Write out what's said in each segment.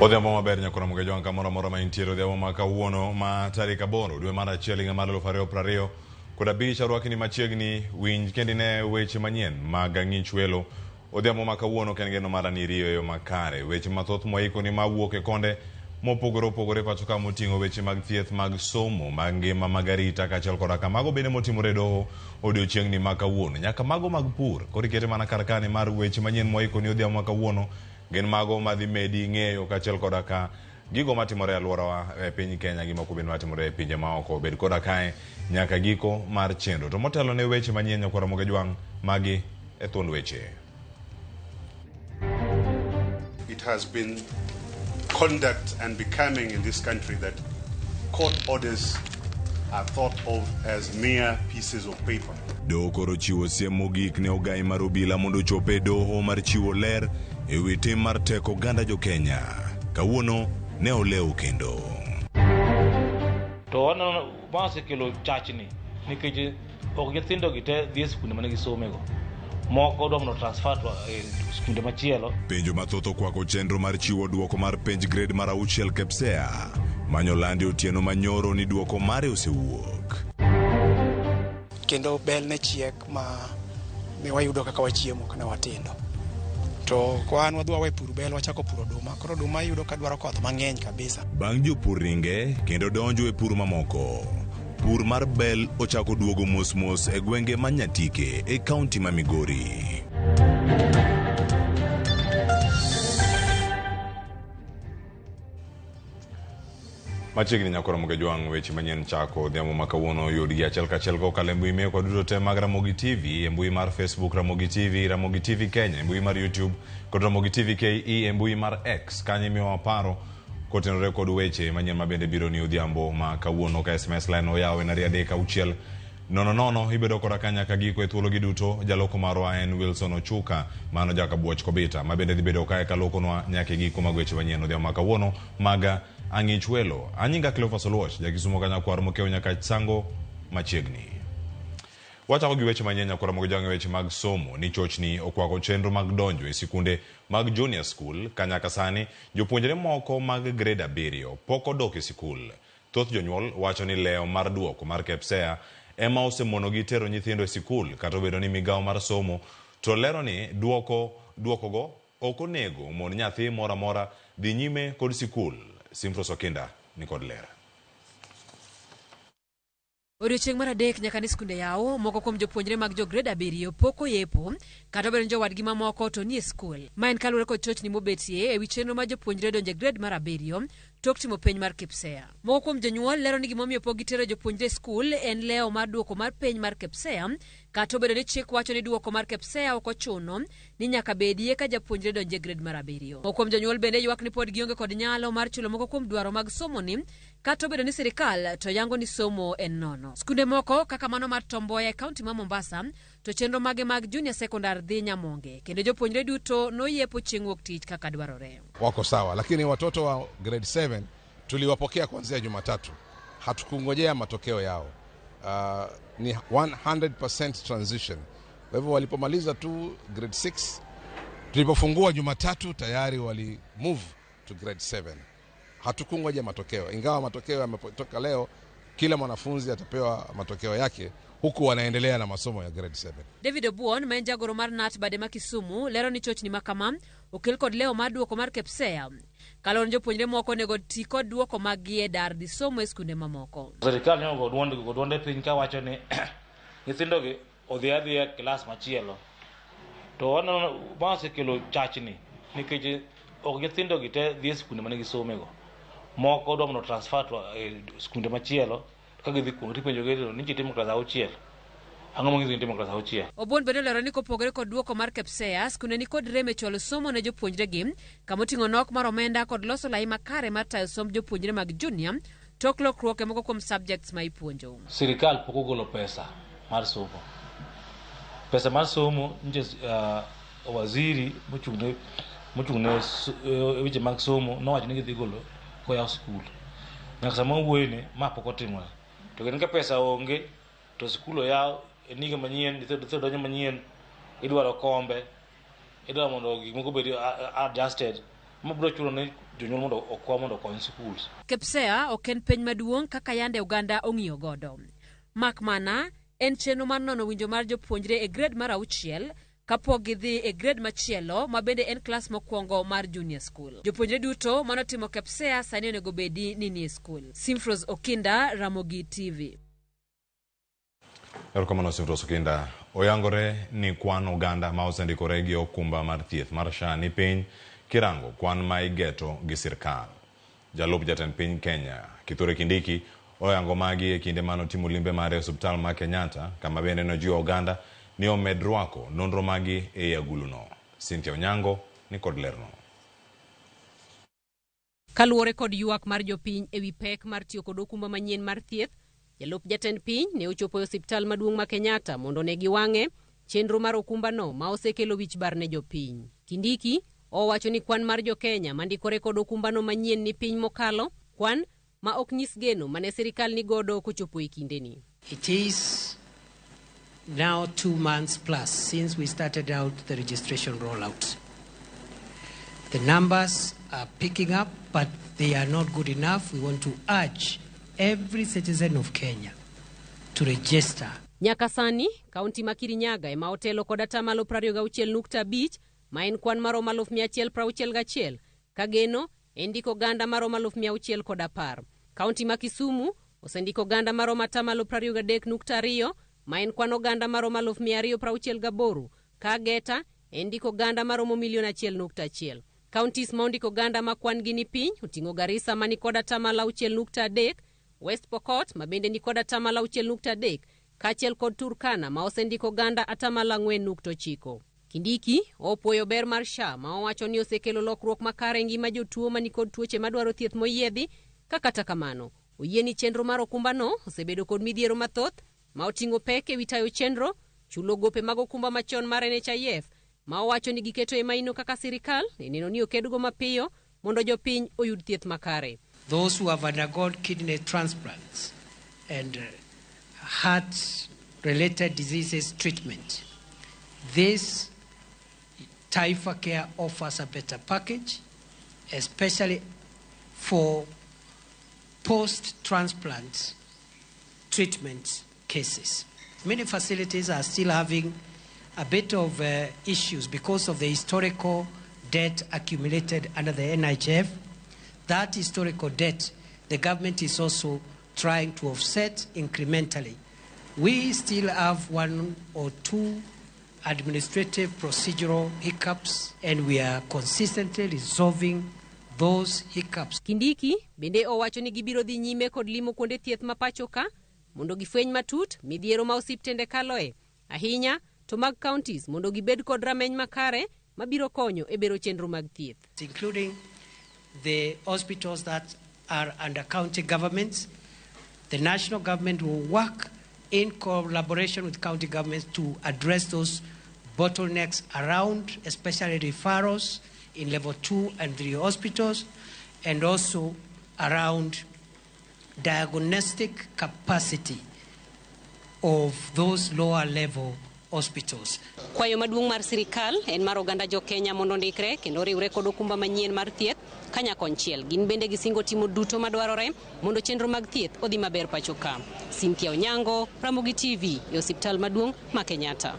Odhiambo maber nyakora Mugejo wang' kamoro amora ma intiere. Odhiambo ma kawuono ma tarik 8 dwe mar 1 higa mar 2025, arwakni machiegni. Winj kendo ine weche manyien mag Ang'ich Welo odhiambo ma kawuono. Ken geno mara ni iriyo e yo makare. Weche mathoth mwaikoni mawuok e konde mopogore opogore pacho ka, moting'o weche mag thieth, mag somo, mag ngima, mag arita, kaachiel koda ka mago bende motimore e doho odiochieng'ni ma kawuono, nyaka mago mag pur. Koro ikete mana kar kani mar weche manyien mwaikoni odhiambo ma kawuono gin mago madhi medi ng'eyo kaachiel koda ka gigo matimore e alworawa e piny Kenya gi moko bende matimore e pinje maoko. Bed koda kae nyaka giko mar chenro. To motelo ne weche manyien, nyakwara Mogejwang', magi e thuond weche. It has been conduct and becoming in this country that court orders are thought of as mere pieces of paper. Doho koro chiwo siem mogik ne ogai mar obila mondo ochop e doho mar chiwo ler e wi tim mar teko oganda jo-Kenya. Kawuono ne olewo kendo. To waneno ma osekelo chachni nikech ok nyithindo gi te dhi e skunde mane gisomego. Moko dwa mondo transfer to e skunde machielo. Penjo mathoth okwako chenro mar chiwo duoko mar penj grade mar 6 KPSEA manyolandi otieno manyoro ni duoko mare osewuok. Kendo bel ne chiek ma ne wayudo kaka wachiemo kane watindo. To kwa an wadhi wawe pur bel, wachako puro oduma. Koro oduma iyudo ka dwaro koth mang'eny kabisa. Bang' jopur ringe kendo donjo e pur mamoko, pur mar bel ochako duogo mos mos e gwenge ma Nyatike e kaunti ma Migori. Machiegni nyakora Mogejwang', weche manyien chako odhiambo ma kawuono. Yudgi achiel kachiel kokalo e mbui mekwa duto te mag Ramogi TV, e mbui mar Facebook Ramogi TV, Ramogi TV Kenya e mbui mar YouTube kod Ramogi TV KE e mbui mar X. Kanyo imiyowa paro kotenore kod weche manyien ma bende biro ni odhiambo ma kawuono. Ka SMS line oyaw en 23600, ibedo koda ka nyaka giko e thuologi duto. Jaloko marwa en Wilson Ochuka, mano jakabuoch Kobita, ma bende dhi bedo kae kalokonwa nyaka e giko mag weche manyien odhiambo ma kawuono mag Ang'ich Welo. Anyinga Cleophas Oluoch, jakisumo kanyakwar mokew nyaka Sango machiegni. Wachako gi weche manyien nyakwara Mogejwang' e weche mag somo ni chochni okwako chenro mag donjo e sikunde mag junior school ka nyaka sani jopuonjre moko mag grade 7 pok odok e sikul. Thoth jonyuol wacho ni lewo mar duoko mar KPSEA ema osemonogi tero nyithindo e sikul, kata obedo ni migawo mar somo to lero ni duokogo ok onego mon nyathi moro amora dhi nyime kod sikul. Simfros Okinda ni kod ler. Odiochieng' mar adek nyaka ne skunde yaw, moko kuom jopuonjre mag jo grade 7 pok oyepo, kata obedo ni jowadgi mamoko to nie skul. Ma en kaluwore kod chochni mobetie e wi chenro mar jopuonjre donjo e grade mar 7 tok timo penj mar KPSEA. Moko kuom jonyuol lero ni gimomiyo pok gitero jopuonjre e skul en lewo mar duoko mar penj mar KPSEA, kata obedo ni chik wacho ni duoko mar KPSEA ok ochuno ni nyaka bedie ka japuonjre donjo e grade mar 7. Moko kuom jonyuol bende ywak ni pod gionge kod nyalo mar chulo moko kuom dwaro mag somoni, kata obedo ni sirikal to yango ni somo en nono. Skunde moko kaka mano mar Tom Mboya e kaunti ma Mombasa to chenro mage mag junior secondary dhi nyamonge, kendo jopuonjre duto noyepo chieng' wuok tich kaka dwarore. Wako sawa, lakini watoto wa grade 7 tuliwapokea kuanzia Jumatatu, hatukungojea matokeo yao. Ni 100% transition. Kwa hivyo walipomaliza tu grade 6, tulipofungua Jumatatu tayari wali move to grade 7. Hatukungoja matokeo, ingawa matokeo yametoka leo, kila mwanafunzi atapewa matokeo yake huku wanaendelea na masomo ya grade 7. David Obuon ma en jagoro mar KNUT bade ma Kisumu lero ni chochni ma kama okel kod lewo mar duoko mar KPSEA. Kaluwore ni jopuonjre moko onego ti kod duoko mag gi e dar dhi somo e skunde mamoko. Sirikal ne ogo duonde piny kawacho ni nyithindo gi odhi adhiya e klas machielo. To waneno ma osekelo chachni nikech ok nyithindo gi te dhi e skunde mane gisomego. Moko dwa mondo transfer to e skunde machielo, ka gidhi kuno tipenjo gi ni timo klas 6. Ang'o manyiso ni timo klas 6? Obuon bende olero ni kopogore kod duoko mar KPSEA, skunde ni kod rem e chwalo somo ne jopuonjregi, kamoting'o nok mar omenda kod loso lai makare mar tayo somb jopuonjre mag junior tok lokruok e moko kuom subjects ma ipuonjo. Sirikal pok ogolo pesa mar somo. Pesa mar somo nitie, waziri mochung' ne weche mag somo nowacho ni gidhi golo koyaw skul. Nyaka sama wawuoyeni ma pok otimore. To kendo ka pesa onge to skul oyaw en higa manyien, nyithindo donjo manyien, idwaro kombe, idwaro mondo gik moko obed adjusted. Ma biro chuno ni jonyuol mondo okwa mondo okony schools. KPSEA ok en penj maduong' kaka yande oganda ong'iyo godo. Mak mana en chenro mar nono winjo mar jopuonjre e grade mar auchiel kapok gidhi e grade machielo ma bende en klas mokwongo mar junior school. Jopuonjre duto manotimo KPSEA sani onego bedi ni nie skul. Simfros Okinda, Ramogi TV. Erokamano Simfros Okinda. Oyangore ni kwan oganda ma osendikore gi okumba mar thieth mar SHA ni piny kirango kwan ma igeto gi sirkal. Jalup jatend piny Kenya, Kithure Kindiki, oyango magi e kinde manotimo limbe mare e osiptal ma Kenyatta, kama bende nojiwo oganda ni omed rwako nonro magi ei aguluno. Cynthia Onyango ni kod lerno. Kaluwore kod ywak mar jopiny ewi pek mar tiyo kod okumba manyien mar thieth, jalup jatend piny ne ochopo e osiptal maduong' ma Kenyatta mondo ne giwang'e chenro mar okumbano ma osekelo wich bar ne jopiny. Kindiki owacho ni kwan mar jokenya mandikore kod okumbano manyien ni piny mokalo kwan ma ok nyis geno mane sirikal ni godo kochopo e kindeni. It is now 2 months plus since we started out the registration rollout. The numbers are picking up, but they are not good enough. We want to urge every citizen of Kenya to register. Nyaka sani, kaunti ma Kirinyaga ema otelo kod atamalo 26.5 ma en kwan maromo 161 ka geno en ndiko oganda maromo 610. Kaunti ma Kisumu osendiko oganda maromo atamalo 23.2 ma en kwan oganda maromo 268 ka Geta en ndiko oganda maromo 1.1 milion. Counties ma ondiko oganda ma kwan gi ni piny oting'o Garissa mani kod atamalo 6.3, West Pokot ma bende ni kod atamalo 6.3 kaachiel kod Turkana ma osendiko oganda atamalo 4.9. Kindiki opuoyo ber mar SHA ma owacho ni osekelo lokruok makare e ngima jotuo mani kod tuoche madwaro thieth moyiedhi, ka kata kamano oyie ni chenro mar okumbano osebedo kod midhiero mathoth ma oting'o pek ewi tayo chenro, chulo gope mag okumba machon mar NHIF ma owacho ni giketo e maino kaka sirikal e neno ni okedgo mapiyo mondo jopiny oyud thieth makare. Those who have undergone kidney transplants and heart-related diseases treatment, this Taifa Care offers a better package, especially for post-transplant treatment cases. Many facilities are still having a bit of issues because of the historical debt accumulated under the NHIF. That historical debt, the government is also trying to offset incrementally. We still have 1 or 2 administrative procedural hiccups, and we are consistently resolving those hiccups. Kindiki bende owacho ni gibiro dhi nyime kod limo kuonde thieth ma pacho ka mondo gifweny matut midhiero ma osiptende kaloe, ahinya to mag counties mondo gibed kod rameny makare mabiro konyo e bero chenro mag thieth. Including the hospitals that are under county governments, the national government will work in collaboration with county governments to address those bottlenecks around, especially referrals in level 2 and 3 hospitals, and also around diagnostic capacity of those lower level hospitals. Kwayo maduong' mar sirikal en mar oganda jo Kenya mondo ondikre kendo riwre kod okumba manyien mar thieth kanyakonchiel. Gin bende gisingo timo duto madwarore mondo chenro mag thieth odhi maber pacho ka. Cynthia Onyango, Ramogi TV e osiptal maduong' ma Kenyatta.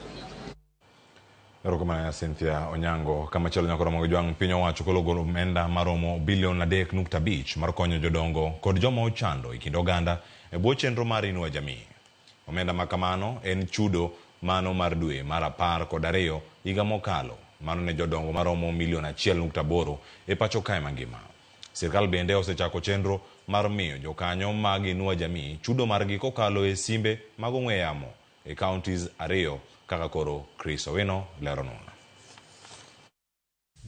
Erokamano Cynthia Onyango. Kamachielo nyaka Ramogi Jwang', piny owacho kolo golo omenda maromo bilion 3.5 mar konyo jodongo kod joma ochando e kind oganda e bwo chenro mar Inua Jamii. Omenda ma kamano en chudo mano mar dwe mar 12 higa mokalo, mano ne jodongo maromo milion 1.8 e pacho kae mangima. Sirkal bende osechako chenro mar miyo jokanyo mag Inua Jamii chudo margi kokalo e simbe mag ong'we yamo e counties 2 kaka koro Chris Owino leronwa.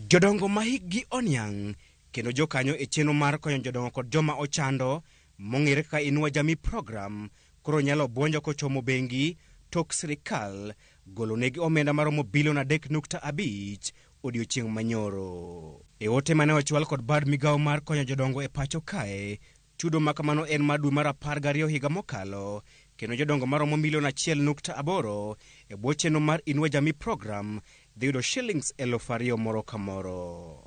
Jodongo ma hikgi oniang' kendo jokanyo e chenro mar konyo jodongo kod joma ochando mong'ere kaka Inua Jamii Program koro nyalo buonjo kochomo bengi tok sirikal golo negi omenda maromo bilion 3.5 odiochieng' manyoro. E ote mane ochwal kod bad migawo mar konyo jodongo e pacho kae, chudo ma kamano en mar dwe mar 12 higa mokalo, kendo jodongo maromo milion 1.8 e bwo chenro mar Inua Jamii Program dhi yudo shillings 2,000 moro ka moro.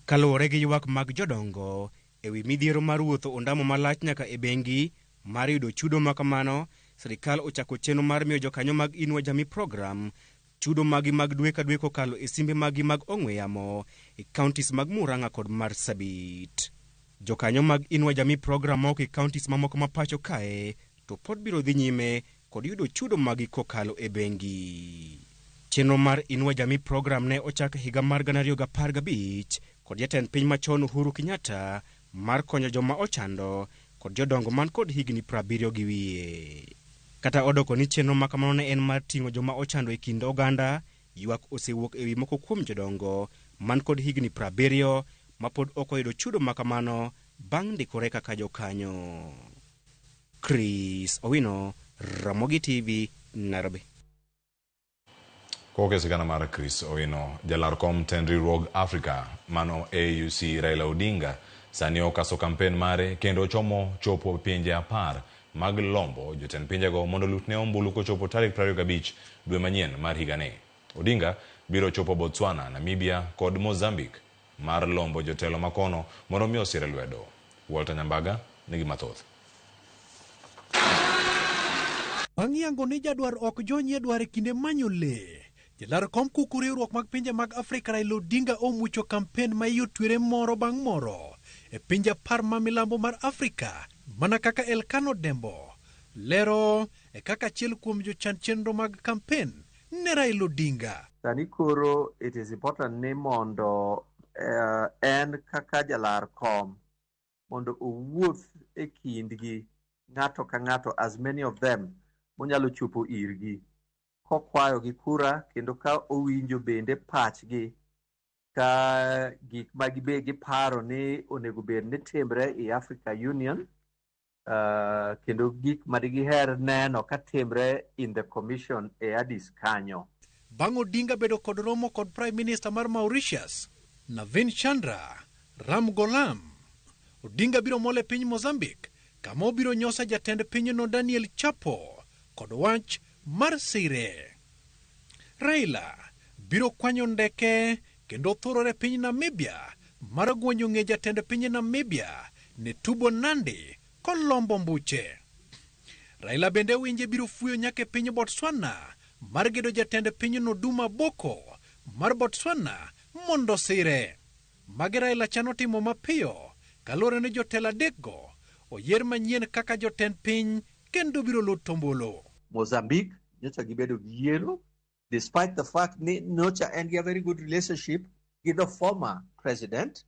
Kaluwore gi ywak mag jodongo ewi midhiero mar wuotho ondamo malach nyaka e bengi mar yudo chudo ma kamano, sirikal ochako chenro mar miyo jokanyo mag Inua Jamii Program chudo magi mag dwe ka dwe kokalo e simbe magi mag ong'we yamo e counties mag Murang'a kod Marsabit. Jokanyo mag Inua Jamii Program mawuok e counties mamoko ma pacho kae to pod biro dhi nyime kod yudo chudo magi kokalo e bengi. Chenro mar Inua Jamii Program ne ochak e higa mar 2015 kod jatend piny machon Uhuru Kenyatta mar konyo joma ochando kod jodongo man kod higni 70 gi wiye. Kata odoko ni chenro ma kamano ne en mar ting'o joma ochando e kind oganda, ywak osewuok ewi moko kuom jodongo man kod higni 70 ma pod ok oyudo chudo ma kamano bang' ndikore kaka jokanyo. Chris Owino, Ramogi TV, Nairobi. Kowuok e sigana mar Chris Owino, jalar kom tend riwruog Africa mano AUC Raila Odinga sani okaso kampen mare kendo ochomo chopo pinje 10 mag lombo jotend pinjego mondo olutne ombulu kochopo tarik 25 dwe manyien mar higani. Odinga biro chopo Botswana, Namibia kod Mozambique mar lombo jotelo makono mondo mi osire lwedo. Walter Nyambaga nigi mathoth. Bang' yango ni jadwar ok jonyie dwar e kinde manyo le, jalar kom kuku riwruok mag pinje mag Afrika Raila Odinga omucho kampen ma iye otwere moro bang' moro e pinje 10 ma milambo mar Afrika, mana kaka Elkano Dembo lero e kaka achiel kuom jochan chenro mag kampen ne Raila Odinga. Sani koro it is important ni mondo en kaka jalar kom mondo owuoth e kindgi ng'ato ka ng'ato, as many of them monyalo chopo irgi kokwayogi kura, kendo ka owinjo bende pachgi ka gik ma gibe giparo ni onego bed ni timre e Africa Union, kendo gik ma digiher neno ka timre in the commission e Addis kanyo. Bang' Odinga bedo kod romo kod Prime Minister mar Mauritius, Navin Chandra Ramgolam, Odinga biro mol e piny Mozambique kama obiro nyosa jatend pinyno Daniel Chapo kod wach mar sire. Raila biro kwanyo ndeke kendo thurore piny Namibia mar guonyo ng'e jatend piny Namibia Netumbo Nandi kolombo mbuche. Raila bende winje biro fuyo nyaka e piny Botswana mar gedo jatend pinyno Duma Boko mar Botswana mondo sire. Magi Raila chano timo mapiyo kaluwore ni jotelo adekgo oyier manyien kaka jotend piny kendo biro luto ombulu. Mozambique nyocha gibedo gi yiero, despite the fact ni nyocha en gi a very good relationship gi the former president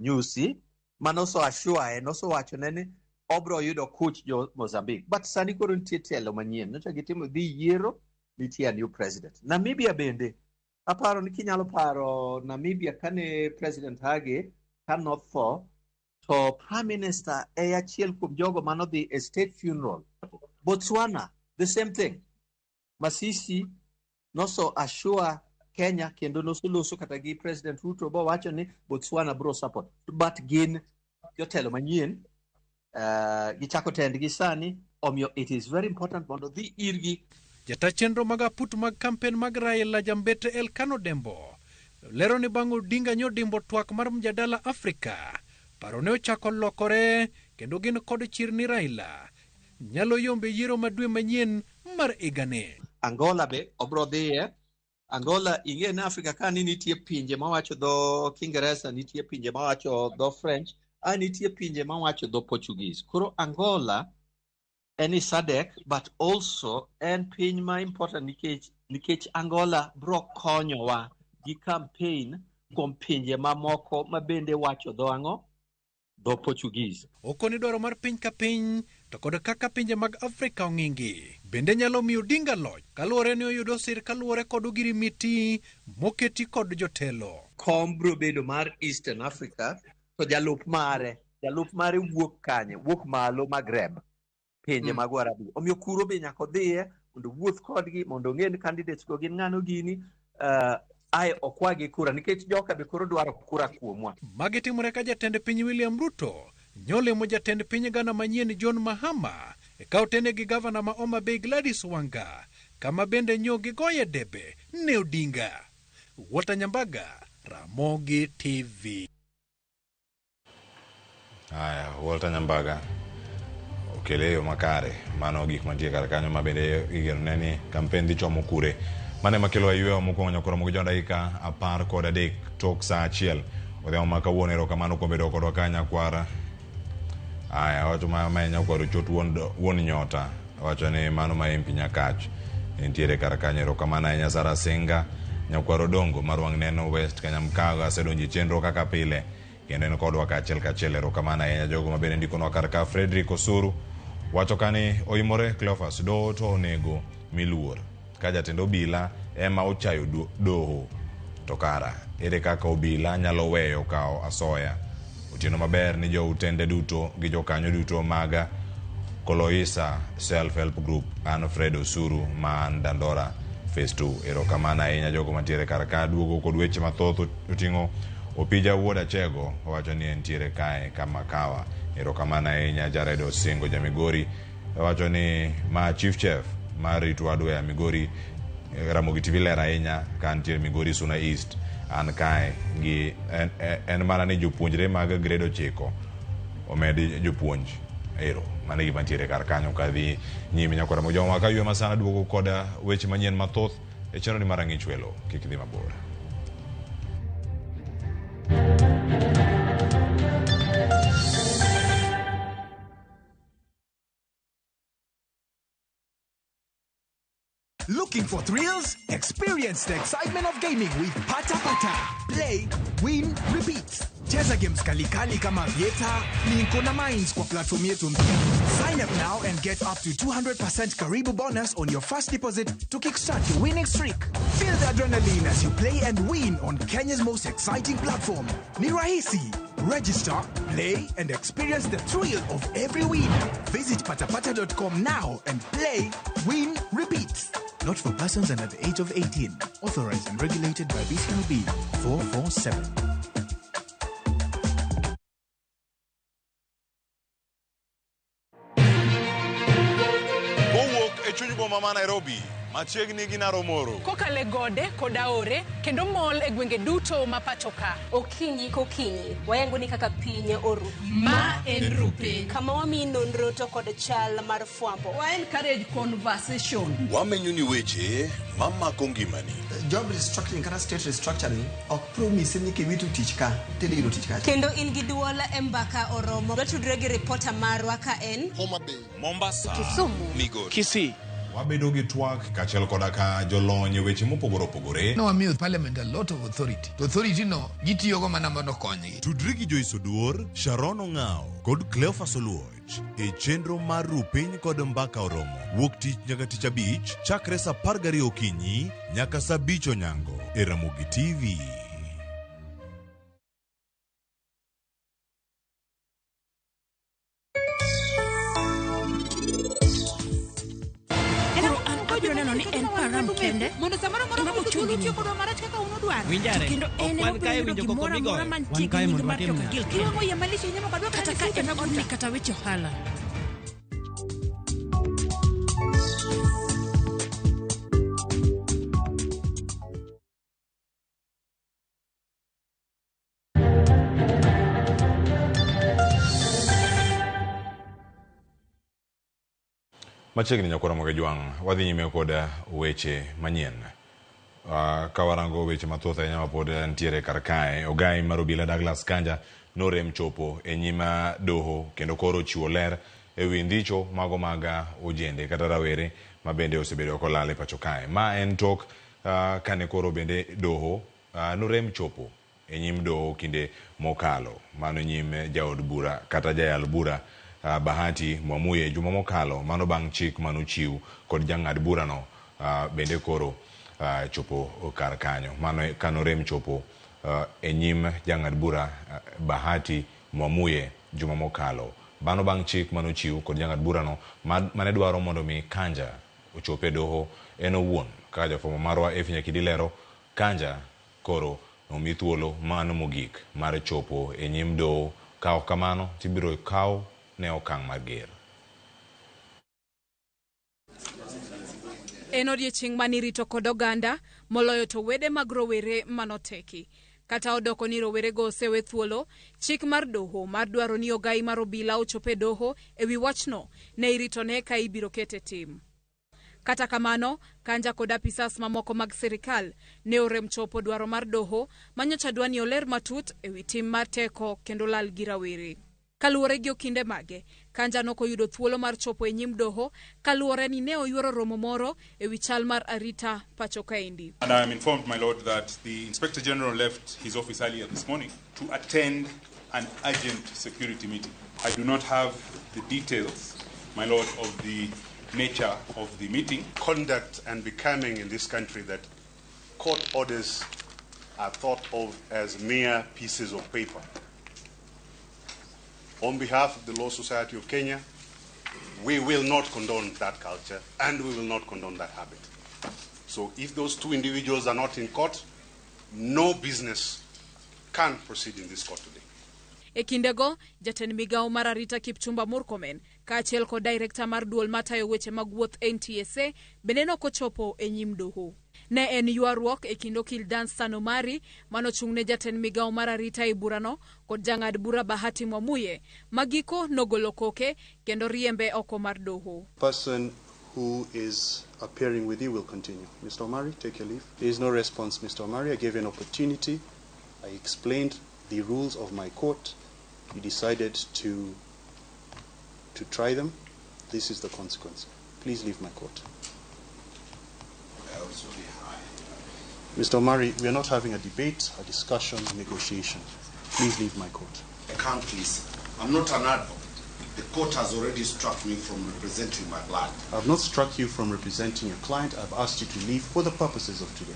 Nyusi, manoso assure nosowachone ni obro yudo kuch jo Mozambique. But sani koro nitie telo manyien, nyocha gitimo dhi yiero, nitie a new president. Namibia bende, aparo ni kinyalo paro Namibia kane President Hage kanotho, to Prime Minister e achiel kuom jogo manodhi e state funeral. Botswana, the same thing. Masisi noso assure Kenya kendo nosoloso kata gi President Ruto bowacho ni Botswana bro support. But gin jotelo manyien, gichako tendgi sani, omiyo it is very important mondo dhi irgi. Jata chenro mag aput mag kampen mag Raila Jambete Elkano Dembo lero ni bang' Odinga nyodimbo twak mar mjadala Afrika, paro ne ochako lokore kendo gin kod chir ni Raila nyalo yombe yiero ma dwe manyien mar higani. Angola be obro dhiye. Angola ing'e ni Afrika ka ni nitie pinje mawacho dho Kiingereza, nitie pinje mawacho dho French, a nitie pinje mawacho dho Portuguese. Koro Angola en i SADC, but also en piny ma important nikech Angola bro konyowa gi campaign kuom pinje mamoko ma bende wacho dho ang'o? Dho Portuguese. Okoni dwaro mar piny ka piny to kod kaka pinje mag Afrika ong'ingi bende nyalo miyo Odinga loch kaluwore ni oyudo sir kaluwore kod ogirimiti moketi kod jotelo. Kom bro bedo mar Eastern Africa to jalup mare wuok kanye? Wuok malo Maghreb, pinje mag Waarabu. Omiyo kuro be nyaka odhiye mondo owuoth kodgi, mondo ong'e ni candidates go gin ng'ano gini, ae okwagi kura nikech joka be koro dwaro kura kuomwa. Magi timore ka jatend piny William Ruto nyolemo jatend piny Ghana manyien John Mahama e ka otene gi gavana ma Homa Bay Gladys Wanga kama bende nyo gigoye debe ne Odinga. Walter Nyambaga, Ramogi TV. Aya, Walter Nyambaga okele e yo makare. Mano gik mantie kar kanyo ma bende igeno ne ni kampen dhi chomo kure. Mano ema kelo ayweyo mokwongo nyaka romo gi jo dakika 13 tok saa 1. Odhiambo ma kawuono erokamano kuom bedo kodwa ka nyakwara. Aya, wacho ma ma nyakwar Ochot wuon nyota. Wacho ni mano ma MP Nyakach. Nitiere kar kanyo erokamano ahinya Sara Singa. Nyakwar Odongo mar wang' neno West Kanyamkago asedonjo e chenro kaka pile. Kendo en kodwa kaachiel kachiel erokamano ahinya jogo ma bende ndikonwa kar ka Frederick Osuru wacho ka ni oimore Cleophas doho to onego miluor ka jatend obila ema ochayo doho to kara ere kaka obila nyalo weyo kawo asoya otieno maber ni joutende duto gi jokanyo duto mag Koloisa Self Help Group an Fred Osuru ma an Dandora Phase 2 erokamano ahinya jogo mantiere kar ka duogo kod weche mathoth oting'o Opija wuod Achego owacho ni entiere kae kama kawa erokamano ahinya Jared Osingo Jamigori owacho ni ma Chief Chef mar Ritu Hardware Migori Ramogi TV ler ahinya ka antiere Migori Suna East an kae gi en mana ni jopuonjre mag grade 9 omed jopuonj ero mano e gima ntiere kar kanyo kadhi nyime nyakwara Mojoma ka ywe masana duogo koda weche manyien mathoth e chenro ni mar Ang'ich Welo kik dhi mabor. Looking for thrills? Experience the excitement of gaming with Pata Pata. Play, win, repeat. Cheza games kalikali kama Vieta, Linko na Mines kwa platform yetu mpya. Sign up now and get up to 200% Karibu bonus on your first deposit to kickstart your winning streak. Feel the adrenaline as you play and win on Kenya's most exciting platform. Ni rahisi. Register, play, and experience the thrill of every win. Visit patapata.com now and play, win, repeat. Not for persons under the age of 18. Authorized and regulated by BCLB 447. Kowuok e chuny boma ma Nairobi, machiegni gi Naromoro. Kokalo e gode kod aore kendo mol e gwenge duto ma pacho ka. Okinyi kokinyi, wayango ni kaka piny oru. Ma en Rupiny. Kama wamiyi nonro to kod chal mar fwambo. Wa encourage conversation. Wamenyo ni weche mamako ngimani. Job restructuring kata state restructuring ok promise ni kiwito tich ka tidhi yudo tich kacha. Kendo in gi duol e mbaka oromo. Watudre gi ripota marwa ka en Homa Bay, Mombasa, Kisumu, Migori, Kisii. Wabedo gi twak kaachiel koda ka jolony e weche mopogore opogore. Nowamiyo parliament a lot of authority. To authority no gitiyogo mana mondo okonygi. Tudri gi Joyce Oduor, Sharon Ong'ao kod Cleophas Oluoch e chenro mar Rupiny kod Mbaka Oromo. Wuok tich nyaka tich abich chakre saa 12 okinyi nyaka saa 5 onyango e Ramogi TV. Koro an abiro neno ni en param kende Mondo samoro moro ema kuchung ochung' utiyo kodwa marach kaka un udwaro. To kendo en ema obiro yudo gimoro amora mantie gi nying mar joka Gil Kenya. Iwang'o yie malich ahinya mok adwa Kata ka en odni kata weche ohala. Machiegni nyakwara Moge Jwang', wadhi nyime kod weche manyien. Ka warango weche mathoth ahinya mapod nitiere kar kae, ogai mar obila Douglas Kanja norem chopo e nyim doho kendo koro chiwo ler e wi ndicho mago mag ojende kata rawere ma bende osebedo kolal e pacho kae. Ma en tok kane koro bende doho norem chopo e nyim doho kinde mokalo. Mano nyim jaod bura kata jayal bura Bahati Mwamuye juma mokalo, mano bang' chik manochiw kod jang'ad burano bende koro chopo kar kanyo. Mano kanorem chopo e nyim jang'ad bura Bahati Mwamuye juma mokalo. Mano bang' chik manochiw kod jang'ad burano mane dwaro mondo mi Kanja ochop e doho en owuon. Kaka jafwambo marwa Effie Nyakidi lero, Kanja koro nomi thuolo mano mogik mar chopo e nyim doho. Ka ok kamano tibiro kaw ne okang' mager. En odiechieng' manirito kod oganda moloyo to wede mag rowere manoteki. Kata odoko ni rowerego osewe thuolo, chik mar doho mar dwaro ni ogai mar obila ochop e doho ewi wachno ne iritone ka ibiro kete tim. Kata kamano, Kanja kod apisas mamoko mag sirikal ne orem chopo dwaro mar doho manyocha dwa ni oler matut ewi tim mar teko kendo lal gi rawere. Kaluwore gi okinde mage, Kanja nokoyudo thuolo mar chopo e nyim doho kaluwore ni ne oyuoro romo moro ewi chal mar arita pacho kaendi. And I am informed, my lord, that the Inspector General left his office earlier this morning to attend an urgent security meeting. I do not have the details, my lord, of the nature of the meeting. Conduct and becoming in this country that court orders are thought of as mere pieces of paper. On behalf of the Law Society of Kenya, we will not condone that culture and we will not condone that habit. So if those two individuals are not in court, no business can proceed in this court today. E kindego, jatend migawo mar arita Kipchumba Murkomen kaachiel kod direkta mar duol matayo weche mag wuoth NTSA bende nokochopo e nyim doho. Ne en ywaruok e kind okil Danstan Omari manochung' ne jatend migawo mar arita e burano kod jang'ad bura Bahati Mwamuye ma giko nogolo koke kendo riembe oko mar doho. Person who is appearing with you will continue. Mr. Omari, take your leave. There is no response, Mr. Omari. I gave you an opportunity. I explained the rules of my court. You decided to try them. This is the consequence. Please leave my court. Mr. Omari, we are not having a debate, a discussion, a negotiation. Please leave my court. I can't, please. I'm not an advocate. The court has already struck me from representing my client. I've not struck you from representing your client. I've asked you to leave for the purposes of today.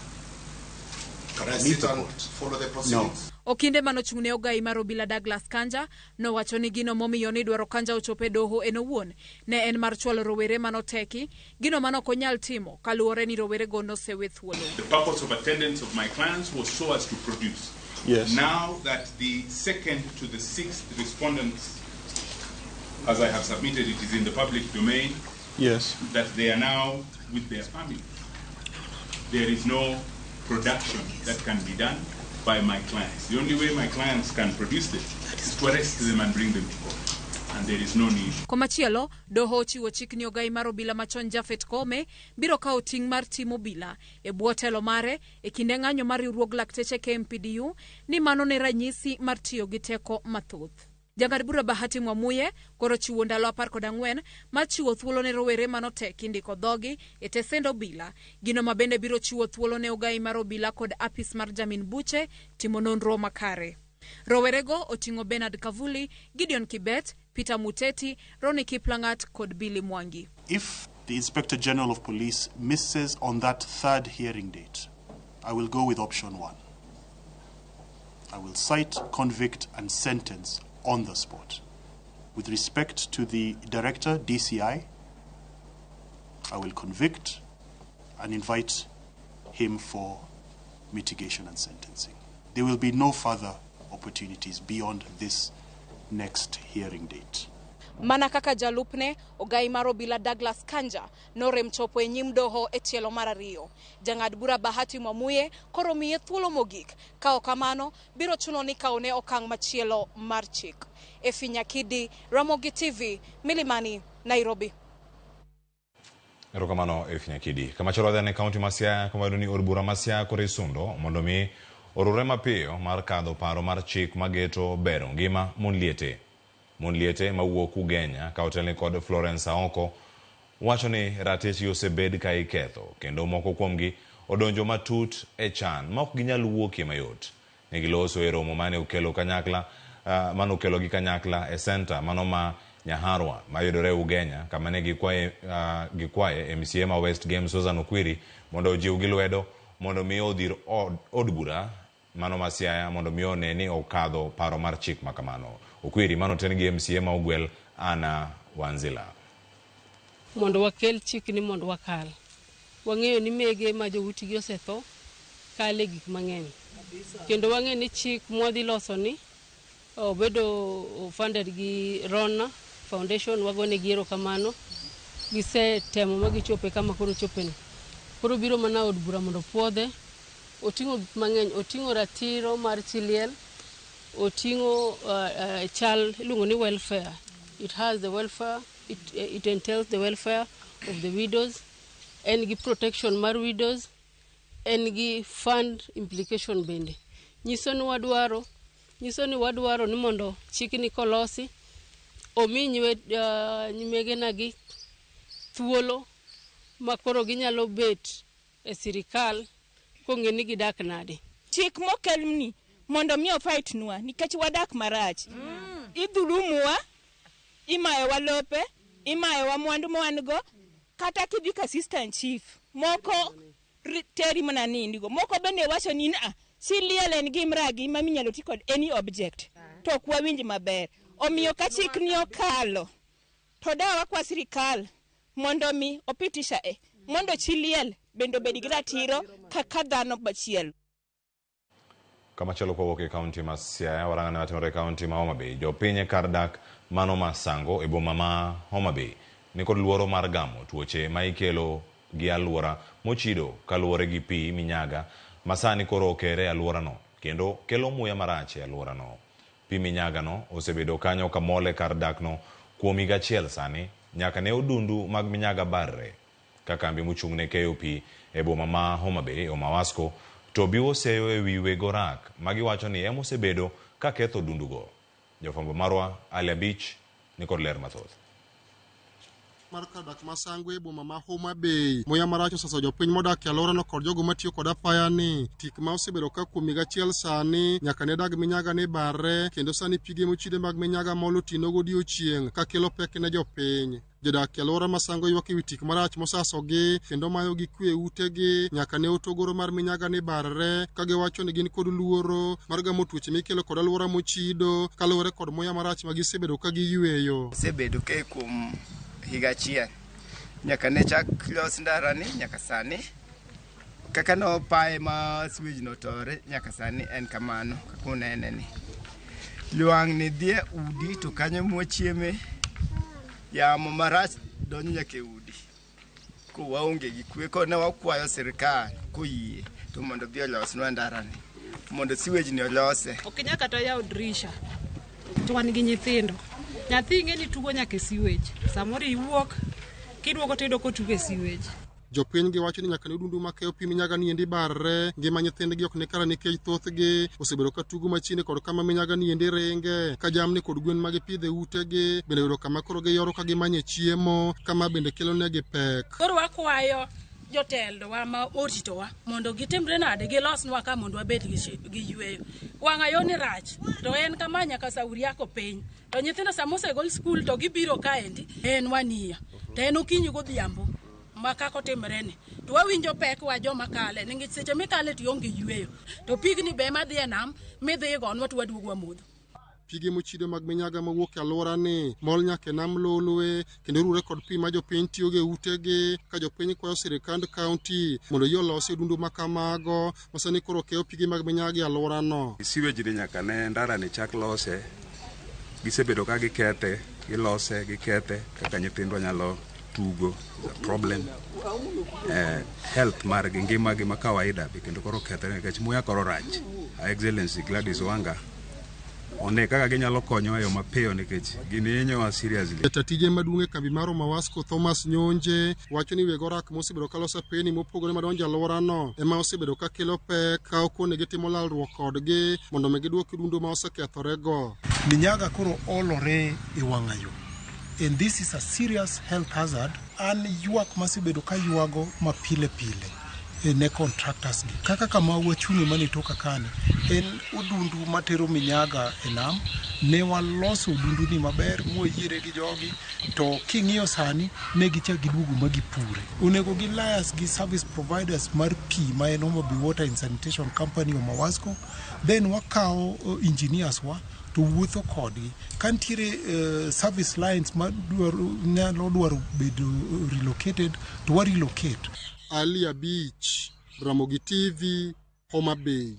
Can I sit and follow the proceedings? No. Okinde manochung' ne ogai mar obila Douglas Kanja nowacho ni gino momiyo ni dwaro Kanja ochop e doho en owuon ne en mar chwalo rowere manoteki, gino manok onyal timo kaluwore ni rowerego nosewe thuolo. The purpose of attendance of my clients was so as to produce. Yes. Now that the second to the sixth respondents, as I have submitted, it is in the public domain. Yes. That they are now with their family. There is no production that can be done by my clients. The only way my clients can produce them is to arrest them and bring them to court. And there is no need. Komachielo, doho ochiwo chik ni ogai mar obila machon Japhet Koome biro kawo ting' mar timo obila e bwo telo mare e kinde ng'anyo mar riwruog lakteche KMPDU ni mano ne ranyisi mar tiyo gi teko mathoth. Jang'ad bura Bahati Mwamuye koro chiwo ndalo 14 mar chiwo thuolo ne rowere manoteki ndiko dhogi e tesend obila, gino ma bende biro chiwo thuolo ne ogai mar obila kod apis mar jamin buche timo nonro makare. Rowerego oting'o Bernard Kavuli, Gideon Kibet, Peter Muteti, Ronnie Kiplangat kod Billy Mwangi. If the Inspector General of Police misses on that third hearing date, I will go with option one. I will cite, convict and sentence on the spot. With respect to the director, DCI, I will convict and invite him for mitigation and sentencing. There will be no further opportunities beyond this next hearing date. Mana kaka jalupne, ogai mar obila Douglas Kanja norem chopo e nyim doho e tielo mar ariyo. Jang'ad bura Bahati Mwamuye koro miye thuolo mogik, ka ok kamano biro chuno ni kawne okang' machielo mar chik. Efi Nyakidi, Ramogi TV, Milimani, Nairobi. Erokamano Efi Nyakidi. Kamachielo wadhi e kaunti ma Siaya kuma wayudo ni od bura ma Siaya koro isundo mondo mi orure mapiyo mar kadho paro mar chik mageto bero ngima mon liete. Mon liete mawuok Ugenya ka otelni kod Florence Aoko wacho ni ratichgi osebed ka iketho kendo moko kuomgi odonjo matut e chan ma ok ginyal wuokie mayot. Ne giloso e romo mane okelo kanyakla mane okelogi kanyakla e senta mano ma Nyaharwa mayudore Ugenya kama ne gikwaye MCA ma West Game Susan Okwiri mondo ojiwgi lwedo mondo mi odhir od bura mano ma Siaya mondo mi one ni okadho paro mar chik makamano. Okwiri mano ten gi MCA ma ogwel Anna Wanzila. Mondo wakel chik ni mondo wakal. Wang'eyo ni mege ma joutigi osetho kale gik mang'eny. Kendo wang'eyo ni chik mwadhi loso ni obedo funded gi Rona Foundation, wagonegi erokamano. Gisetemo ma gichope kama koro chopeni. Koro biro mana od bura mondo puodhe Oting'o gik mang'eny, oting'o ratiro mar chi liel, oting'o chal iluongo ni welfare. It has the welfare, it entails the welfare of the widows, en gi protection mar widows, en gi fund implication bende. Nyiso ni wadwaro, nyiso ni wadwaro ni mondo chikni kolosi, omi nyimegenagi thuolo ma koro ginyalo bet e sirikal kong'e ni gidak nade. Chik mokelni mondo mi ofight nwa nikech wadak marach. Idhulumuwa, imayowa lope, imayowa mwandu ma wan go, kata kidhi ka assistant chief, moko teri mana nindigo, moko bende wacho ni a chi liel en gimragi ma minyalo ti kod any object, to ok wawinj maber. Omiyo ka chik ni okalo, to dawa kwa sirikal mondo mi opitisha mondo chi liel bende obed gi ratiro kaka dhano machielo. Kamachielo kowuok e kaunti ma Siaya, warang'ane matimore e kaunti ma Homa Bay. Jopiny kar dak mano ma Sango e boma ma Homa Bay nikod luoro mar gamo tuoche ma ikelo gi alwora mochido kaluwore gi pi minyaga ma sani koro okere e alworano kendo kelo muya marach e alworano. Pi minyagano osebedo kanyo kamol e kar dakno kuom higa achiel sani nyaka ne odundu mag minyaga barre. Ka kambi mochung' ne keyo pi e boma ma Homa Bay, Omawasco, to biwo seyo e wi weg orak ma giwacho ni ema osebedo ka ketho odundugo. Jafwambo marwa Ali Abich nikod ler mathoth. Mar kar dak ma Sango e boma ma Homa Bay. Muya marach osaso jopiny modak e alworano kod jogo matiyo kod apaya ni tik ma osebedo ka kuom higa achiel sani nyaka ne dag minyaga ne barre kendo sani pige mochide mag minyaga mol otieno godiochieng' ka kelo pek ne jopiny. Jodak e alwora ma Sango ywak ewi tik marach mosasogi kendo mayogi kwe e utegi nyaka ne otogoro mar minyaga ne barre ka giwacho ni gin kod luoro mar gamo tuoche mikelo kod alwora mochido kaluwore kod muya marach ma gisebedo ka giyweyo. Osebedo ka kuom higa achiel nyaka ne chak los ndarani nyaka sani kaka nopaye ma sewage notore nyaka sani en kamano kaka unene ni lwang'ni dhi e udi to kanyo mwachieme yamo marach donjo nyaka e udi ko waonge gi kwe ko ne wakwayo sirikal koyie to mondo obi olosnwa ndarani mondo sewage ni olose. Ok inyal kata yawo dirisha to wan gi nyithindo. Nyathi ing'e ni tugo nyaka e sewage. Samoro iwuok kiduogo to iyudo kotugo e sewage. Jopiny giwacho ni nyaka ne odundu makeyo pi minyaga ni endi barre, ngima nyithindgi ok ni kare nikech thothgi osebedo ka tugo machiegni kod kama minyaga ni endi ringe, ka jamni kod gwen ma gipidho e utegi bende yudo kama koro giyoro ka gimanye chiemo, kama bende kelo negi pek. Koro wakwayo jotelowa ma oritowa mondo gitimre nade, gilosnwa ka mondo wabed gi yweyo. Wang'ayo ni rach to en kama nyaka sauri yako piny. To nyithindo sama osegol skul to gibiro kaendi, en wania. To en okinyi godhiambo ma kaka otimre ni. To wawinjo pek wa joma kale, nikech seche mikale to ionge yweyo. To pigni be ema dhi e nam, midhi gonwa to waduogo wamodho. Pige mochido mag minyaga mawuok e alworani mol nyaka e nam Lolwe kendo rure kod pi ma jopiny tiyogo e utegi ka jopiny kwayo sirikand kaunti mondo oyie olosi odundu ma kamago ma sani koro keyo pige mag minyaga e alworano. Sewage ni nyaka ne ndarani chak lose, gisebedo ka gikethe, gilose, gikethe kaka nyithindwa nyalo tugo, problem. Health margi, ngimagi ma kawaida be kendo koro okethore nikech muya koro rach. Her Excellency Gladys Wanga one kaka ginyalo konyowa e yo mapiyo nikech gini hinyowa seriously. Jata tije maduong' e kambi mar Omawasco Thomas Nyonje wacho ni weg orak mosebedo ka loso apeni mopogore madonjo e alworano ema osebedo ka kelo pek ka okone gitimo lalruok kodgi mondo mi giduok odundu ma osekethorego. Minyaga koro olore e wang'ayo. And this is a serious health hazard. An ywak masebedo ka ywago ma pile pile ne contractors gi. Kaka kama wachung'e mane toka kani, en odundu matero minyaga e nam. Ne waloso odundu ni maber, mwayiere gi jogi, to king'iyo sani, ne gichak giduogo ma gipure. Onego gi liaise gi service providers mar pi ma en Homa Bay Water and Sanitation Company Omawasco, then wakawo engineers wa to wuotho kodgi. Ka nitiere service lines ma nyalo dwaro bedo relocated, to wa relocate. Ali Abich, Ramogi TV, Homa Bay.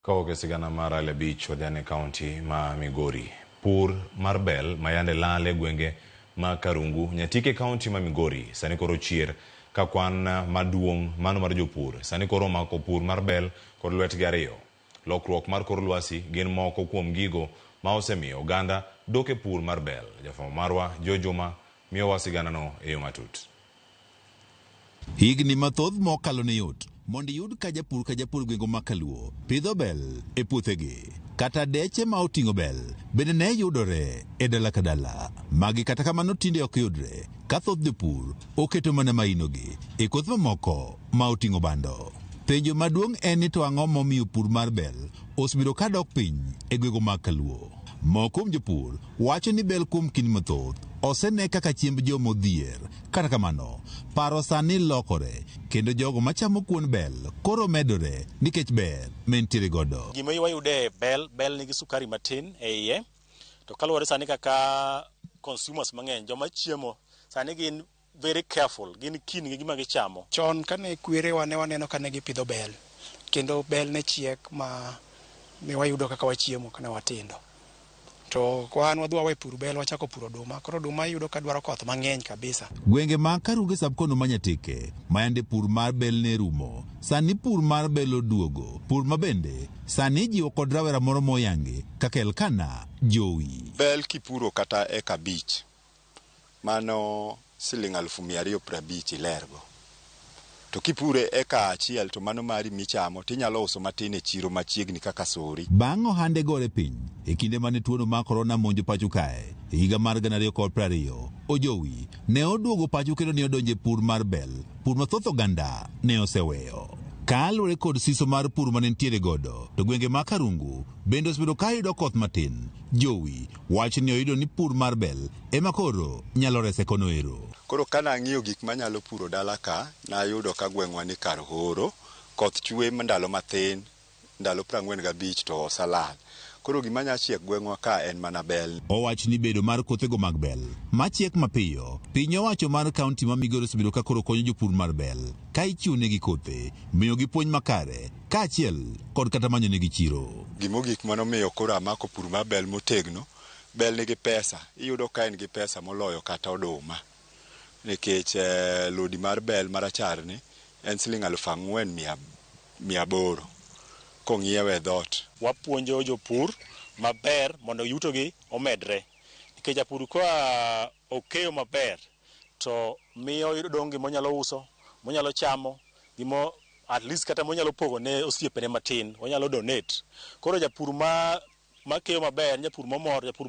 Kawuok e sigana mar Ali Abich wadhi e kaunti ma Migori. Pur mar bel ma yande lal e gwenge ma Karungu, Nyatike kaunti ma Migori, sani koro chier Ka kwan maduong' mano mar jopur sani koro omako pur mar bel kod lwetgi ariyo. Lokruok mar kor lwasi gin moko kuom gigo ma osemiyo oganda dok e pur mar bel. Jafwambo marwa Joe Juma miyowa siganano e yo matut. Higni mathoth mokalo ne yot mondo iyud ka japur ka japur gwenge ma Kaluo pidho bel e puothegi. Kata deche ma oting'o bel bende ne yudore e dala ka dala. Magi kata kamano tinde ok yudre ka thoth jopur oketo mana mainogi e kothe mamoko ma oting'o bando. Penjo maduong' en ni to ang'o momiyo pur mar bel osebedo ka dok piny e gwenge mag Kaluo? Moko kuom jopur wacho ni bel kuom kinde mathoth osene kaka chiemb joma odhier. Kata kamano, paro sani lokore kendo jogo machamo kuon bel koro medore nikech ber mentiere godo. Gima wayude e bel, bel nigi sukari matin e iye. To kaluwore sani kaka consumers mang'eny, joma chiemo sani gin very careful, gin keen gi gima gichamo. Chon kane kwerewa ne waneno kane gipidho bel, kendo bel ne chiek ma ne wayudo kaka wachiemo kane watindo. To wan wadhi wawe pur bel wachako puro oduma, koro oduma iyudo ka dwaro koth mang'eny kabisa. Gwenge ma Karuge Sub-County ma Nyatike, ma yande pur mar bel ne rumo, sani pur mar bel oduogo. Pur ma bende sani ijiwo kod rawera moro moyangi kaka Elkana Jowi. Bel kipuro kata eka 5, mano siling 250,000 ilergo. To kipure eka 1 to mano mari michamo tinyalo uso matin e chiro machiegni kaka Sori. Bang' ohande gore piny e kinde mane tuono mar korona monjo pacho kae e higa mar 2020, Ojowi ne oduogo pacho kendo ne odonjo e pur mar bel, pur ma thoth oganda ne oseweyo. Kaluwore kod siso mar pur mane nitiere godo, to gwenge ma Karungu bende osebedo ka yudo koth matin. Jowi wacho ni oyudo ni pur mar bel ema koro nyalo rese kono ero. Koro kana ang'iyo gik manyalo puro dala ka, nayudo ka gweng'wa ni kar horo, koth chwe ndalo mathin, ndalo 45 to osalal. Koro gima nya chiek gweng'wa ka en mana bel. Owach ni bedo mar kothego mag bel machiek mapiyo, piny owacho mar kaunti ma Migori osebedo ka koro konyo jopur mar bel ka ichiwonegi kothe, miyogi puonj makare kaachiel kod kata manyonegi chiro. Gimogik manomiyo koro amako pur mar bel motegno, bel nigi pesa, iyudo ka en gi pesa moloyo kata oduma. Nikech lodi mar bel marachar ni en siling 4,800 kong'iewe e dhoot. Wapuonjo jopur maber mondo yutogi omedre. Nikech japur ka okeyo maber to miyo odong' gima onyalo uso, monyalo chamo, gimo at least kata monyalo pogo ne osiepene matin, onyalo donate. Koro japur ma keyo maber, japur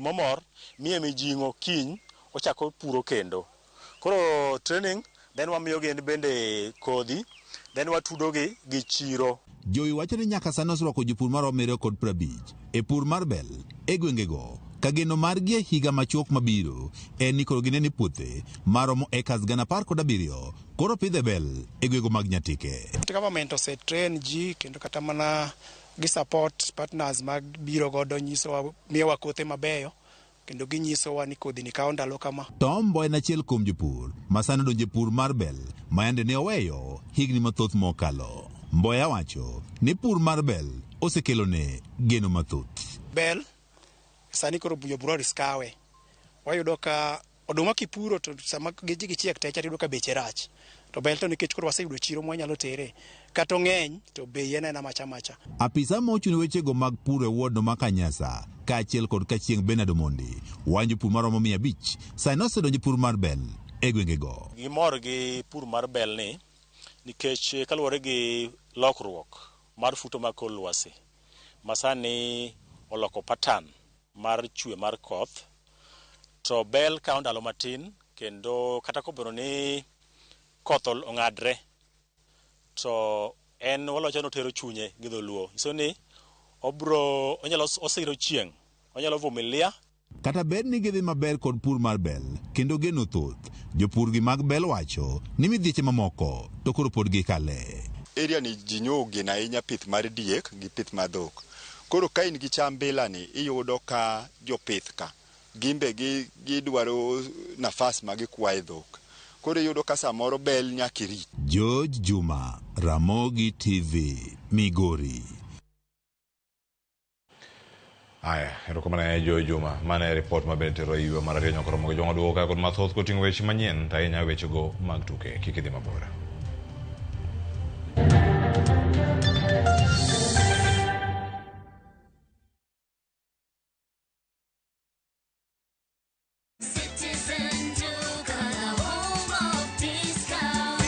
momor miye mijing'o kiny ochako puro kendo. Koro training, then wamiyo gin bende kodhi, then watudogi gi chiro. Jowi wacho ni nyaka sani oserwako jopur maromo 250 e pur mar bel e gwengego, ka geno margi e higa machuok mabiro en ni koro ginene puothe maromo acres 17,000 koro pidhe bel e gwenge mag Nyatike. Government ose train ji kendo kata mana gi support partners mag biro godo nyisowa miyowa kothe mabeyo kendo ginyisowa ni kodhi ni kawo ndalo kama. Tombo en achiel kuom jopur ma sani odonjo e pur mar bel ma yande ne oweyo higni mathoth mokalo. Mboya wacho ni pur mar bel osekelone geno mathoth. Bel sani koro jopur kawe. Wayudo ka oduma kipuro to sama gichiek te iyudo ka beche rach. To bel to nikech koro waseyudo chiro mwanyalo tere. Kata ong'eny to bei en ena macha macha. Apisa mochung' ne wechego mag pur e ward no ma Kanyasa kaachiel kod Kachieng' Bernard Omondi wacho pur maromo 500 sani osedonjo pur mar bel e gwengego. Gimor gi pur mar bel ni nikech kaluwore gi lokruok mar futo mar kor lwasi ma sani oloko pattern mar chwe mar koth, to bel kawo ndalo matin kendo kata kobedo ni koth ong'adre to en walocho ni otero chunye gi dholuo. Nyiso ni obro onyalo osiro chieng', onyalo vumilia. Kata bed ni gidhi maber kod pur mar bel kendo geno thoth, jopur gi mag bel wacho ni midhieche mamoko to koro pod gikale. Area ni ji nyogeno ahinya pith mar diek gi pith mar dhok. Koro ka in gi cham bila ni iyudo ka jopith ka gimbe gidwaro nafas ma gikwaye dhok. Koro iyudo ka samoro bel nyaka irit. George Juma, Ramogi TV, Migori. Aya, erokamano ahinya Joe Juma. Mano e ripot maber tero iwa mar ariyo nyaka romo gi jong'o duogo ka kod mathoth koting'o weche manyien to ahinya wechego mag tuke. Kik idhi mabor. Citizen Duka, the home of discount.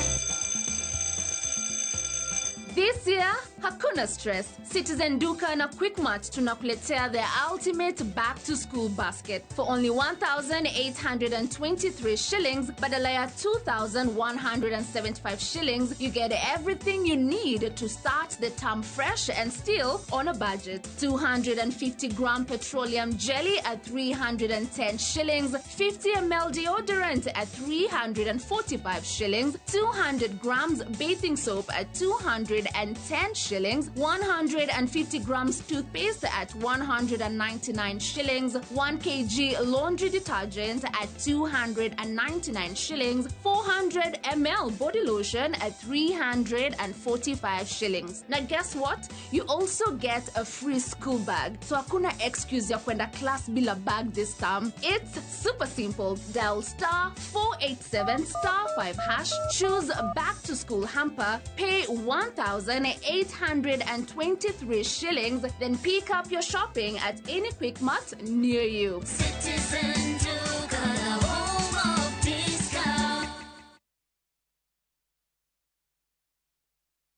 This year, hakuna stress. Citizen Duka na Quickmart tunakuletea the ultimate back to school basket for only 1,823 shillings badala ya 2,175 shillings. You get everything you need to start the term fresh and still on a budget. 250 gram petroleum jelly at 310 shillings, 50 ml deodorant at 345 shillings, 200 grams bathing soap at 210 shillings, 150 grams toothpaste at 199 shillings, 1 kg laundry detergent at 299 shillings, 400 ml body lotion at 345 shillings. Now guess what? You also get a free school bag. So hakuna excuse ya kwenda class bila bag this term. It's super simple. Dial star 487 star 5 hash, choose back to school hamper, pay 1,823 shillings, then pick up your shopping at any Quickmart near you. Citizen Duka, the home of discount.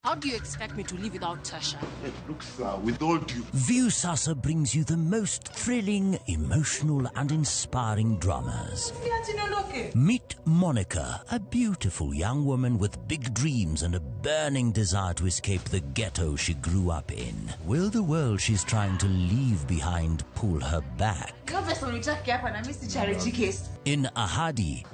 How do you expect me to live without Tasha? Look, sir, with all due Viusasa brings you the most thrilling, emotional, and inspiring dramas. Meet Monica, a beautiful young woman with big dreams and a burning desire to escape the ghetto she grew up in. Will the world she's trying to leave behind pull her back? In Ahadi,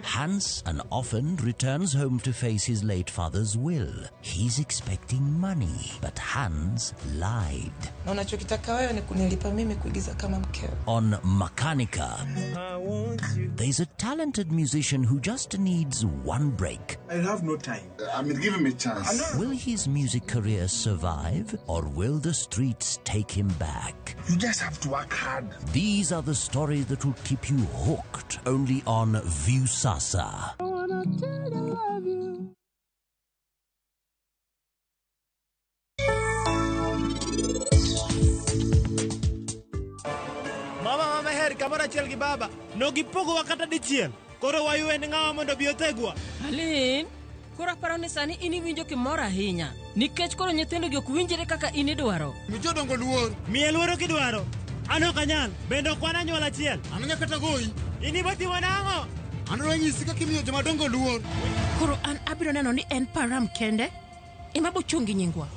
Hans, an orphan, returns home to face his late father's will. He's expecting money, but Hans lied. Na unachokitaka wewe ni kunilipa mimi kuigiza kama mkeo. On Makanika, there's a talented musician who just needs one break. I have no time. I mean, give him a chance. Will his music career survive, or will the streets take him back? You just have to work hard. These are the stories that will keep you hooked only on Viusasa. Mama mama her kamoro achiel gi baba nogipogowa kata dichiel koro waywe ni ng'awa mondo obi othegwa. Alin, koro aparo ni sani in iwinjo kimor ahinya nikech koro nyithindogi ok winjre kaka in idwaro. Mi jodongo luor. Miye luoro kidwaro. An ok anyal, bende ok wan anyuola achiel. An nyaka tagoyi. In ibotimo nang'o? An adwa nyisi kaka imiyo joma dongo luor. Koro an abiro neno ni en param kende ema bochung' gi nyingwa.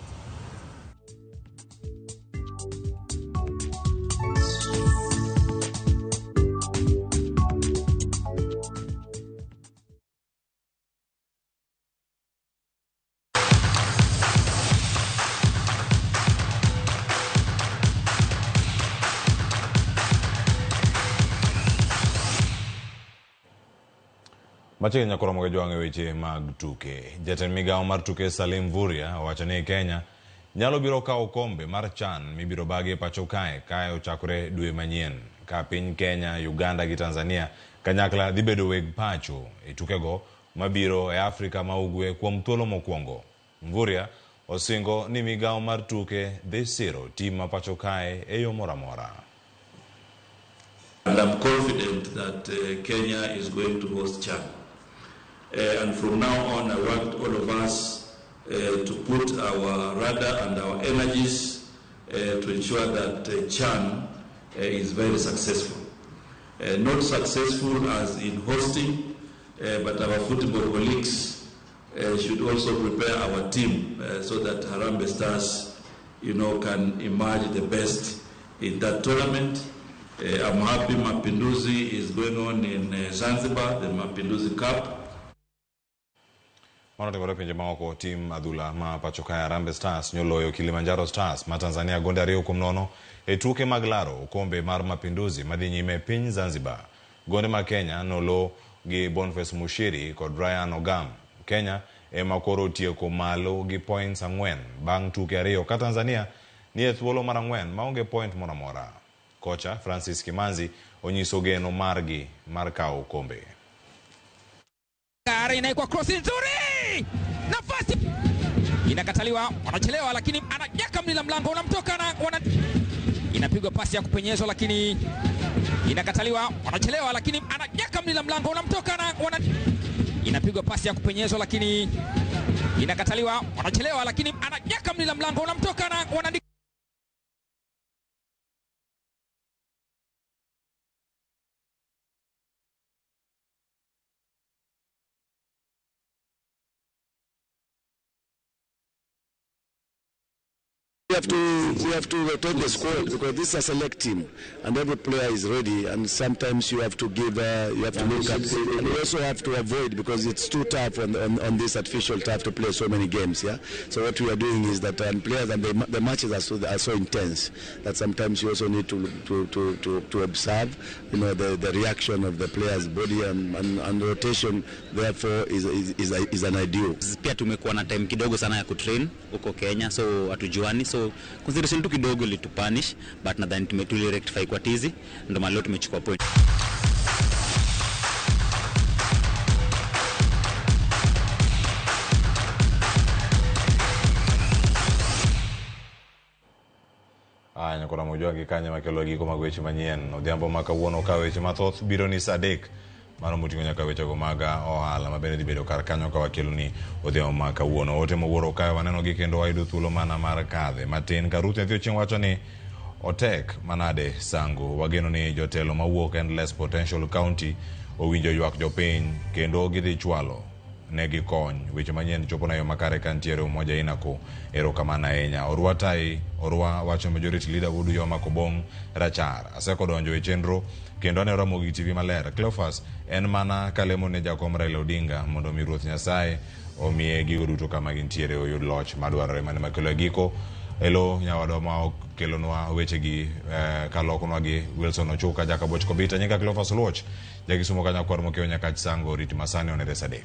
Machiegni nyaka romo gi jwang' e weche mag tuke. Jatend migawo mar tuke Salim Mvurya owacho ni Kenya nyalo biro kawo okombe mar CHAN mibiro bagi e pacho kae kae ochakore dwe manyien ka piny Kenya, Uganda gi Tanzania kanyakla dhi bedo weg pacho e tukego mabiro e Afrika ma Ugwe kuom thuolo mokwongo. Mvurya osingo ni migawo mar tuke dhi siro tim ma pacho kae e yo moro amora. And I'm confident that Kenya is going to host CHAN. And from now on, I want all of us to put our radar and our energies to ensure that CHAN is very successful. Not successful as in hosting, but our football colleagues should also prepare our team so that Harambee Stars, can emerge the best in that tournament. I'm happy Mapinduzi is going on in Zanzibar, the Mapinduzi Cup. Mano timore pinje maoko, tim adhula ma pacho kae Harambee Stars nyoloyo Kilimanjaro Stars ma Tanzania gonde 2-0 e tuke mag laro okombe mar Mapinduzi madhi nyime e piny Zanzibar. Gonde ma Kenya nolo gi Boniface Mushiri kod Ryan Ogam. Kenya ema koro otieko malo gi points 4 bang' tuke 2 ka Tanzania ni e thuolo mar 4 maonge point moro amora. Kocha Francis Kimanzi onyiso geno margi mar kawo okombe. Inaikwa cross nzuri, nafasi inakataliwa, wanachelewa, lakini anajaka mlila mlango unamtoka na inapigwa pasi ya kupenyezwa, lakini inakataliwa, wanachelewa, lakini anajaka mlila mlango unamtoka na inapigwa pasi ya kupenyezwa, lakini inakataliwa, wanachelewa, lakini anajaka mlila mlango unamtoka na We have to rotate the squad because this is a select team and every player is ready, and sometimes you have to give you have to look at, and you also have to avoid because it's too tough on this artificial turf to play so many games. Yeah, so what we are doing is that players and the matches are so intense that sometimes you also need to observe, you know, the reaction of the players' body and rotation. Therefore is an ideal. Pia tumekuwa na time kidogo sana ya kutrain huko Kenya, so hatujuani, so consideration tu kidogo ilitupunish, but nadhani tumetuli rectify kwa tizi, ndio maana leo tumechukua point. Aya, nyakora Mojwang' kanyo makelo giko mag weche manyien. Odhiambo ma kawuono ka weche mathoth biro ni saa 3 mano moting'o nyaka wechego mag ohala ma bende dhi bedo kar kanyo ka wakeloni odhiambo ma kawuono. Ote mowuoro kae waneno gi kendo wayudo thuolo mana mar kadhe matin. Ka Ruth Nyathi Ochieng' wacho ni otek manade Sango, wageno ni jotelo mawuok Endless Potential County owinjo ywak jopiny kendo gidhi chwalo negi kony. Weche manyien chopo na yo makare kantiere Umoja Inako, erokamano ahinya. Orwa tai Orwa wacho majority leader Wuod Uyoma Kobong Rachar aseko donjo e chenro kendo aneno Ramogi TV maler. Cleophas en mana kalemo ne jakom Raila Odinga mondo mi Ruoth Nyasaye omiye gigo duto kama gintiere oyud loch madwarore. Mane makelo e giko. Elo nyawadwa ma okelonwa wechegi kalokonwa gi Wilson Ochuka Jakaboch Kobita nyinga Cleophas Oluoch jakisumo kanyakwar mokiewo Nyakach Sango rit masani onere saa 3.